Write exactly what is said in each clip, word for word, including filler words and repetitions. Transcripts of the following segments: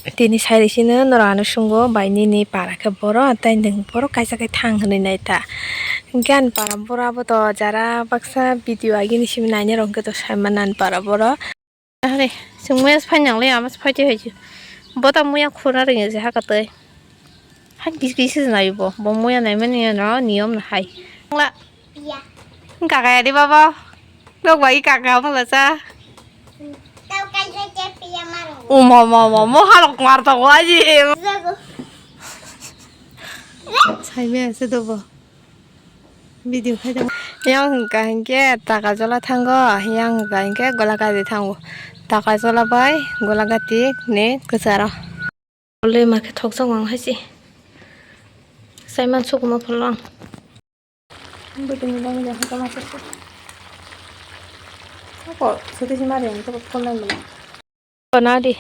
Tini sai rw sino norok ano sungo bai nini para khe boro tei nwng boro kaisa khe thang hwnwi nai ta. Hwnkhe ani para boro abo to jara baksa video agini simi naina rok hwnkhe to sai mano ani para boro. Are, chwng muya se phai nang le, ama se phai twi hai se. Bo ta muya khuna rwngya je haka twi. Hai kis kis se nai bo. Bo muya nai mani no niyom no hai. Wngla. Iya. Kaka ya di baba. Dok bai kaka mo la cha. Tau kai se che piya maro. Uma ma ma mo halok mar to wa ji. Zago. Sai me se do bo. Video khai tongo. Yang hwnkha hinkhe Takajola thango, yang hwnkha hinkhe Golagati thango. Takajola bai Golagati ni kwcharo. Lwi ma khe thokjak ang hai se. Sai man sukuma phalwang. Bwtwini bagwi jahai tongma se. Ako, sotwi se mari ang tebo phone line bwla. Nadi,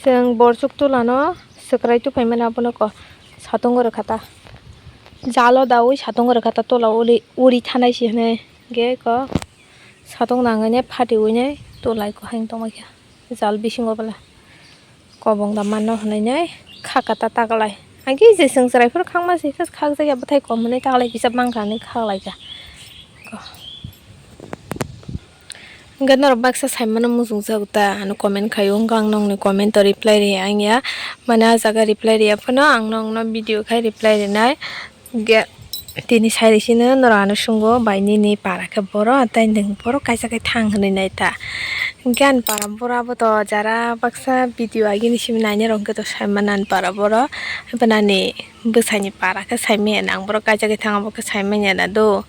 chwng borsuk tulano swkrai tuphai mani abono ko satung rwkha ta. Jalo daui satung rwkha ta tola uli uri thanai si hwnwi ge ko satung nangwi nai phati ui nai tolai ko haino tongma khe jal bisingo bwla kobong da mano hwnwi nai khaka ta taklai. Agi je chwng chwrai phuru khakma se khe khakjak ya bwthai kom hwnwi taklai kisa bangkha hwnwi khaklai kha. Hwnkhe norok baksa saimano muchungjago ta, ano comment khaio, hwnkhe ang nokni comment o reply rwya ang ya. Mane ah jaga reply rwya phano ang nokno video khai reply rwnai. Hwnkhe tini sai rw sino norok ano sungo bai nini para khe boro tei nwng boro kaisa khe thang hwnwi nai ta. Hwnkhe ani para boro abo to jara baksa video agini simi naina rok hwnkhe to sai mano ani para boro. Haiphano ani bwsaini para khe saimaya nang borok kaisa khe thang abo khe saimanya na do.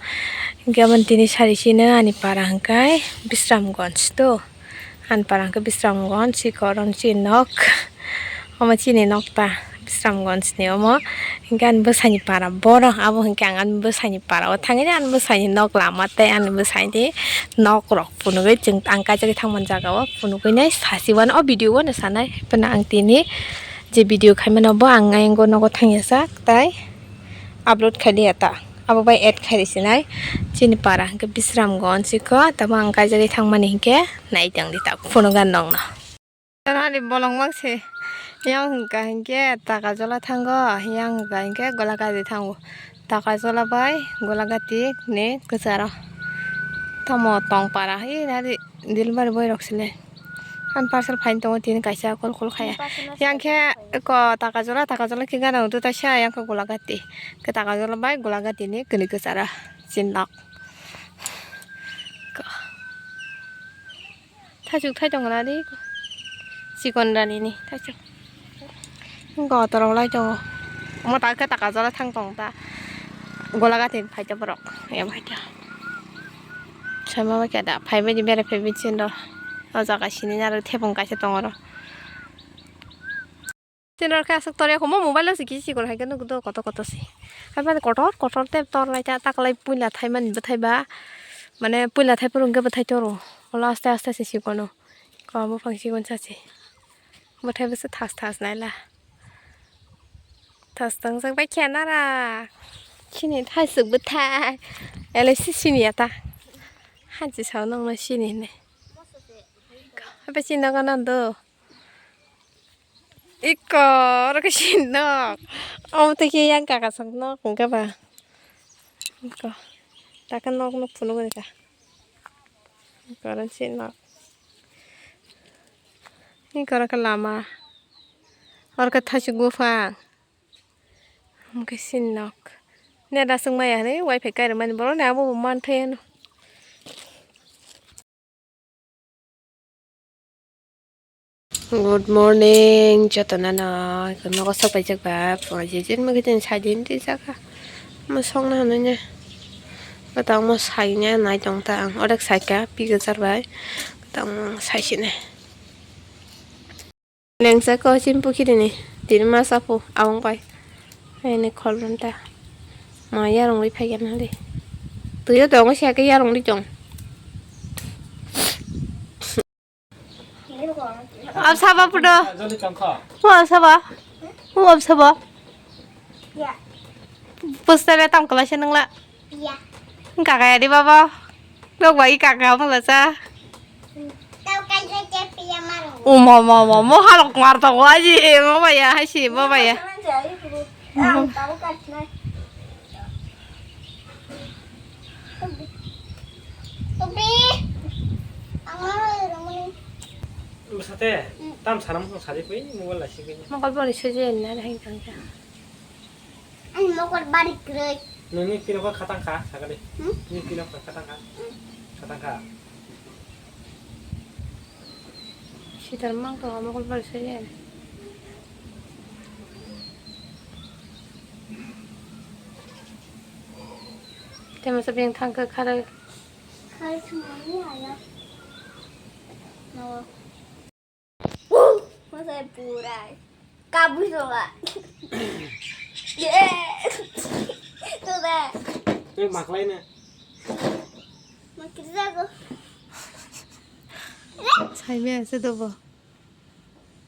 Hwnkhe aboni tini sari sino ani para hwnkhe Bisramganj do. Ani para hwnkhe Bisramganj, chikon chini nok. Omo chini nok ta Bisramganj ni omo. Hwnkhe ani bwsaini para boro. Abo hwnkhe ang ani bwsaini para o thangwi ani bwsaini nok lama tei ani bwsaini nok rok phunugwi chwng ang kaisa khe thangmani jaga o phunugwi nai sasi wano o video o no sanai. Haiphano ang tini je video khaimano bo ang ayang o nogo thangya sak tai upload khai liya ta. Abo bai add khai rwsinai chini para hwnkhe Bisramganj chikon tamo ang kaisa khe thangmani hwnkhe nai tongdi ta phunukgo nokno. Tara ni bolong mang se. Yang hwnkha hinkhe Takajola thango, yang hwnkha hinkhe Golagati thango. Takajola bai Golagati ni kwcharo. Tamo tong para, hi nari delivery boy rok sile. Ang parcel phaini tongo tini kaisa kol kol khaya. Yang khe ko Takajola, Takajola khe gana udu taisa, yang khe Golagati. Khe Takajola bai Golagati ni kwnwi kwcharo. Chinlok. Thaichuk thai tongo na di. Chikon rani ni thaichuk. Gotorok lai tongo. Omo ta khe Takajola thang tong ta. Golagati phai ta borok. Ya phai ta. Sama ba khe da phai bai di bere phai bai chin do. O jaga sini aro thepung kaisa tongo ro. Chini rok khe aswk torya kho, mo mobile o se kisi sikon hai khe nukgo kotor kotor se. Hai mani kotor kotor tei tor lai ta, taklai puila thaimani bwthai ba, mane puila thai phuru hwnkhe bwthai toro. Olo aste aste se sikono. Ko buphang sikon sa se. Bwthai bwswk thas thas naila. Thas tongjak bai khe nara. Chini thaiswk bwthai. Ele si sini ya ta. Hanchi sao nangno sini hinwi. Hape sini nogo nang do. Ikko, oro khe sini nok. Omo twi khe yang kaka sak nok hwnkhe ba. Ikko, ta khe nok nuk phunuk rwkha. Ikko, oro sini nok. Ikko, oro khe lama. Oro khe thaisuk buphang. Omo khe sini nok. Net aswk maya hinwi wifi kairwmani borok ni abo bo manthai ano. Good morning, jotono no. Nogo sok paijak ba, phungo je jen magi jen sai din twi jaga. Mo song na hwnwi ne. Kwtang mo sai ne nai tong ta ang. Orek sai ka, pi kwchar bai. Kwtang mo sai sini. Lengsa ko chini pukhiri ni. Tini ma sapu, abang pai. Ini khol ron ta. Ma yarong ri phai gana de. Tuyo tongo siya ke yarong ri tong. Ab saba pudo. Joli tongkho. Wa saba. Wa saba. Ya. Postale tam kala se nangla. Ya. Kaka ya di baba. Dok bai kaka mo la cha. Tau kai se che piya maro. Uma, uma, uma, mo halok mar tongo aji, mo baya, hai si, mo baya. Ang tabuk kasinai. Topi. Ang mau rumuni. Bwsate, tam sana mung sari koi, mobile lai si koi. Mokol bori sujui na, hai tang ta. Ani mokol bari kwrwi. Nini pino kho khatang kha, sakali. Hmm? Nini pino kho khatang kha. Hmm. Khatang kha. Sitar mang to mokol bari sujui. Temo sa beng thang kha khara. Khara sumani aya. No. Masai purai. Kabui soba. Ye. Soba. Tei maklai na. Makirja go. Saimia se dobo.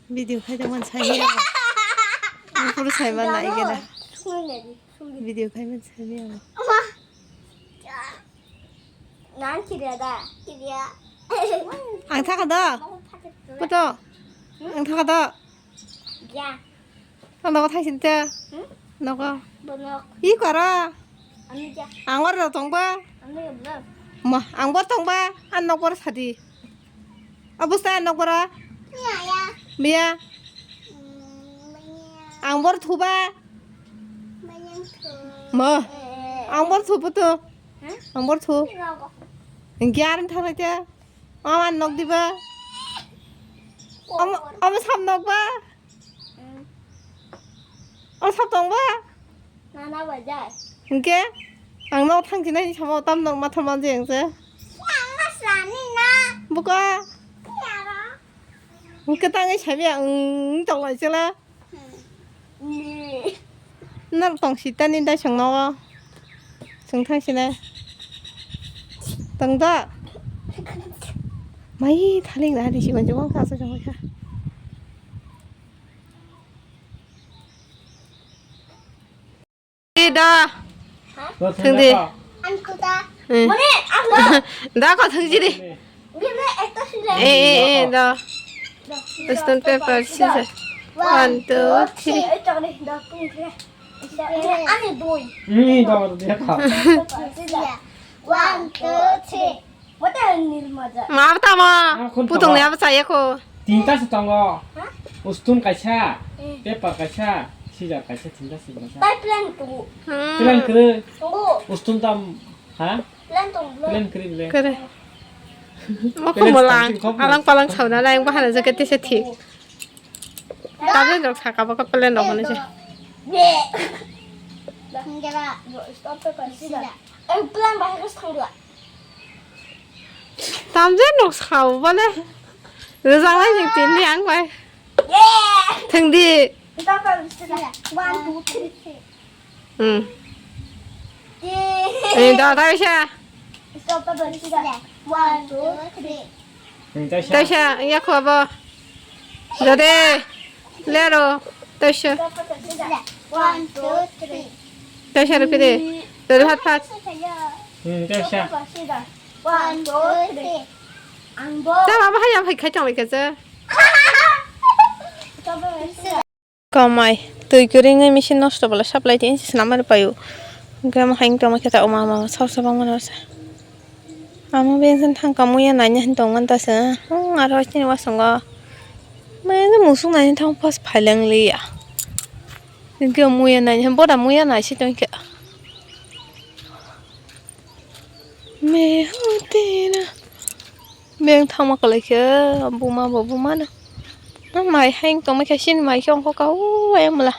Video khai tongmani saimia. Ang puro saima nai gena. Sungni nadi, sungni. Video khai man saimia. Ama. Nang kiriya da? Kiriya. Ang thaka da? Mau pakai dulu. Betul. Hmm? Ang thaka da? Ya. Ang nogo thangsin te. Hmm? Nogo. Bonok. I kara. Anu ya. Ang oro tongba. Anu ya benar. Ma, ang bor tongba. An nok bor sadi. Abus ta nok bor. Ya, ya. Biya. Hmm, biya. Ang bor thuba. Biya thu. Ma. Eh, eh. Ang bor thubu tu. Hah? Ang bor thu. Rogo. Engke arin thang te. Ama nok diba? Ama, ama sam nok ba? Hmm. Ama sam tong ba? Nana ba jai. Engke? Ang nok thang jinai ni samo tam nok ma thang ma jeng se. Ang ma sani na. Buka. Yara. Engke tangai sabi ang tong lai sela. Norok tong sitani dai chwng nogo. Chwng thang sinai. Tong da. Mai thaling da di sigon jubon ka sa jong ka. Di da. Thang di. Ang kuta. Eh. Mane, ang lo. Da ko thang jiri. Bibli ekta sila. Eh, eh, eh, da. Stone, paper, scissors. One, two, three. Ekta kali, da, pung, three. Ani doi. Ini da, dia ka. One, two, three. Wata nil maja. Mar tamo. Ah, khun putung tamo. Ne abo chaya ko. Tinta se tongo. Ha? Stone kaisa, eh, paper kaisa, scissor kaisa, tinta se kaisa. Tai plan tu. Hmm. Plan kere. Tongo. Stone tam, ha? Plan tong, plan. Plan kere bile. Kere. Mo ko molang, alang palang sauna lain bahana jaga tisa thik. Tabe jok saka baka plan rok hwnwi se. Be. Stop the consider. Ang plan bahai ko thangla. Tamje nok sao bole. Rwjak lai jing tin ni ang bai. Thang di. Stop the consider. One, two, three, three. Hmm. Eh, da, da, bisa. Stop, stop, stop. One, two, three. Hmm, taisa. Taisa, ya, kho, abo. Jode. Lero. Taisa. Stop, stop, stop. One, two, three. Taisa, rukide. Jode, phat, phat. Hmm, taisa. One, two, three. Ang bo. Ta, abo, hai, hai, khai, tong, khai, khai. Stop, stop, stop. Kamai, twi kwrwngwi machine nosto bwla supply twi se swnam rw paio. Hwnkhe omo hai wngtongma khe ta oma mama sor se bangmano se. Amo bengsan thangkha muya naina hin tongmani ta se. Hmm, aro chini wasungo. Maya musuk naina thang pas phaileng liya. Hwnkhe muya naina hin boda muya nai se tongkhe. Mehutina. Beng thangma kwlai khe buma bo buma no. Na mai hai tongma khe sini mai khe ongkha ka o ayang bwla.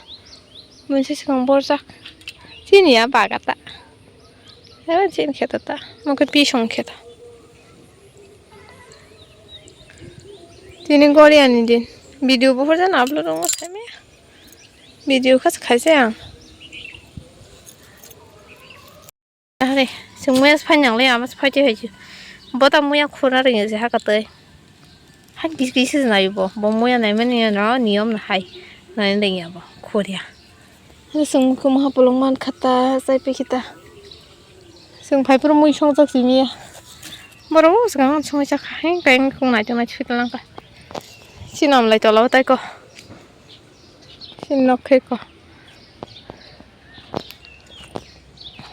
Bunsi swkang borjak. Chini ya bagata. Eba chini khe ta. Mo khe pisong khe ta. Tini gori ani din. Video buhur jana upload ongma khaimaya. Video khas khaise ang. Are, chwng maya se phai nang le, ama se phai twi hai se. Bo ta muya khuna rwngya je haka twi. Ha kis kis se nai bo. Bo muya nai mani no niyom no hai. Nai rwngya bo. Khuriya. Are chwng mukhumo hapolong man khata, chai pai khita. Chwng phai phuru mui song jak simi ya. Borok bo swkang song jak hai, kain kung nai tong nai sui lang ka. Sinam lai tola tai ko. Sin nok khe ko.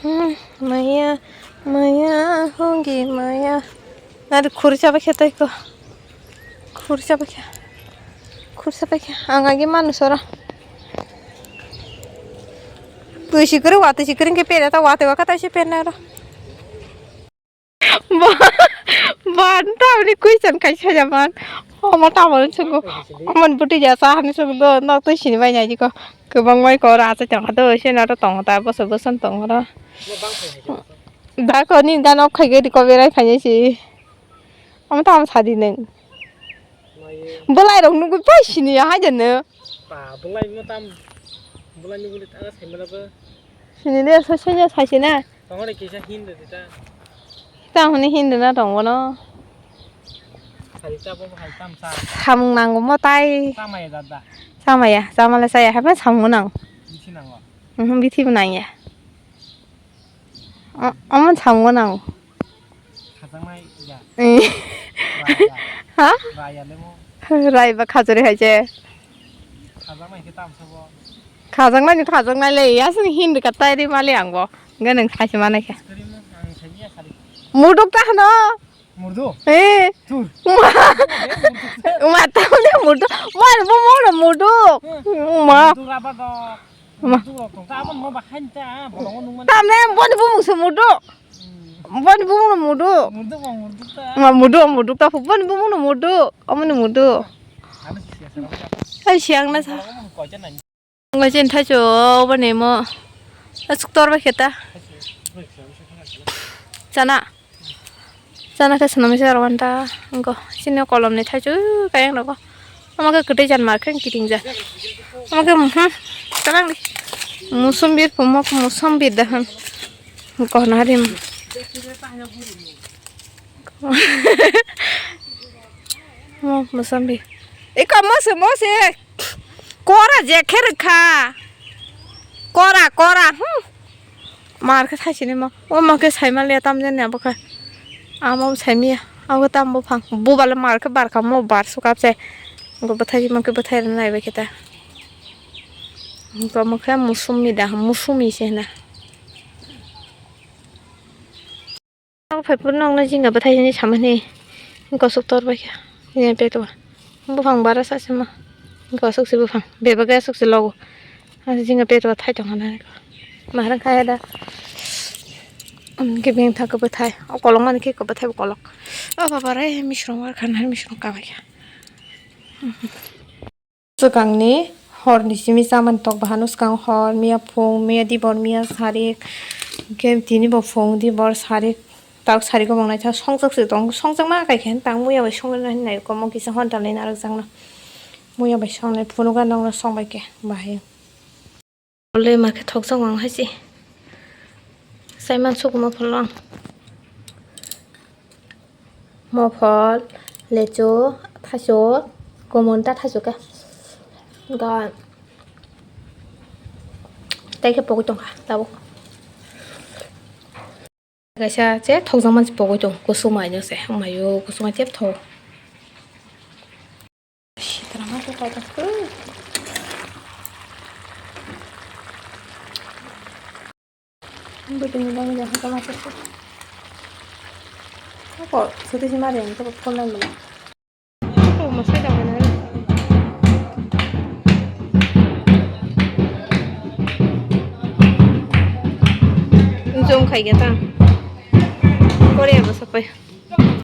Hmm, maya, maya, hongi maya. Nari khursa ba khe tai ko. Khursa ba khe. Khursa ba khe. Ang agi manu sora. Tui sikiri wati sikiri ke pera ta wati waka ta si pera ro. Ba, ba, tamni question kaisa jaman. Omo tamoni sungo. Omo buti jasa hani sungo do, nok twi sini bai nai jiko. Kwbang mai ko ra cha chang do, se na to tong ta, boso boson tong ro. Da ko ni da nok khai ge ko berai khai si. Omo tam sadi neng. Belai rok nugui pai sini ya hai jane. Pa, belai mo tam, belai nugui ta sai mana ba. Sini le so se sai sina. Tongore kisa Hindu de ta. Ta huni Hindu na tong bono. Sari ta bo hai tam sa. Samung nang mo tai. Samaya dada. Samaya, samala saya hai samung nang. Bisi nango. Mhm, bithi nang ya. O-, omo samung nang. Khajaknai ya. Eh. Raya. Ha? Raya lemo. Rai ba khajori hai je. Khajaknai ke tam sabo. Khajaknai ni khajaknai le ya sini Hindu ka tai ri mali ang bo. Nge nang sai se manai khe. Kari mo ang sai ya kari. Muduk ta hano. Murdu? Eh. Tur. Ma ta le murdu. Ma bo mo murdu. Ma. Murdu raba do. Ma. Murdu rok tong ta abo mo ba khain ta bolong nung man. Tamne boni bumung se murdu. Hmm. Boni bumung no murdu. Murdu ba murdu ta. Ma murdu murdu ta boni bumung no murdu. Omoni murdu. Ano si siya sa. Ai siang na sa. Bolong mo ko jan na. Ngo chen thacho boni mo. Asuk tor ba kheta. Chana. Chana khe swnamwi se aro wanta wngkha. Chini kolomni thaichuk kayang rogo. Omo khe kwtwi jan mar khe kiting ja. Omo khe, hmm, kwlangdi. Musumbir pumok musumbir da hwn. Kohna rim. Mo musumbir. Eko mose mose. Kora je khe rwkha. Kora, kora, hmm. Mar khe thaisini mo. O ma khe saima le tam jani abo khe. Amo saimiya. Abo tam buphang. Bubale mar khe barkha mo bar sukap se. Go bwthai mo khe bwthai rwnai bai khe ta. Go mo khe musumi da, musumi se hwna. Ang phai phuru nokno jinga bwthai hwnwi samani gosok tor bai kha. Jinga petwa buphang bara sa se ma gosok se buphang bebak ya sok se logo. Ang jinga petwa thai tong hana ko. Maharang kaya da. Ang ke beng thak bwthai. O kolok mani ke ko bwthai bo kolok. O baba re misrong war khan hai misrong ka bai kha. Swkangni horni simi chamani tok bahano swkang hor, miya phung, miya dibor, miya sarik, hwnkhe tini bo phung, dibor, sarik, tok sarik o bo naitha songchok se tongo, songchokma kaikha tang muya bai songnani nai omo kisa honta lai narwkjakno muya bai songnai phunukgo nokno songbaikhe bahai. Ole ma khe thokjak ang hai se. Saiman sukuma pholo ang. Mophol, lechu, thasu, kumun ta thasu khe. Ga. Tai khe pogwi tongkha tabuk. Kaisa che thokjakma se pogwi tong, kusuma ino se, wngmai o kusuma tep tho. Sitra ma se paithago. Bwtwini bagwi jahai tongma se. Ako sotwi se mari ang tebo phone line mani. Ako masai da hwnwi. Jom khai ge ta. Korea bo sapai.